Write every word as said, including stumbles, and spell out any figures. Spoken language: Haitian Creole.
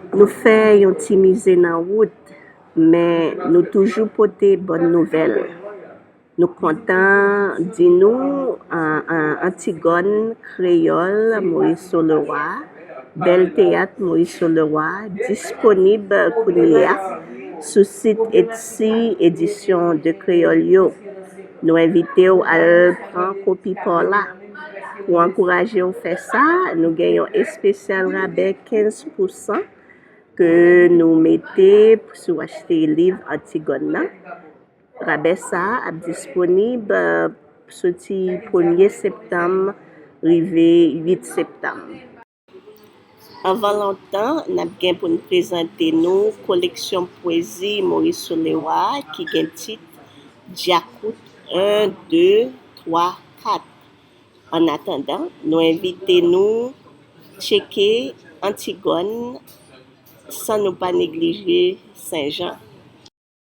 Nou fè yon ti mize nan wout, men nou toujou pote bòn nouvèl. Nou kontan di nou, an, an, Antigòn, Kreyòl, Morisseau-le-Roi, Bèl Teyat Morisseau-le-Roi disponib kounye a sou sit Etsy Edisyon de Kreyòl yo. Nou envite w al pran kopi pa w la. Pou ankouraje w fè sa, nou gen yon espesyal rabè kenz pousan ke nou mete si w achte liv Antigòn nan. Rabè sa a ap disponib, eh, soti premye septanm rive uit septanm. Anvan lontan, n ap gen pou n prezante nou koleksyon pwezi Morisseau-le-Roi ki gen tit Djakout en, de, twa, kat. Annatandan, nou envite nou tcheke Antigòn san nou pa neglije Senjan.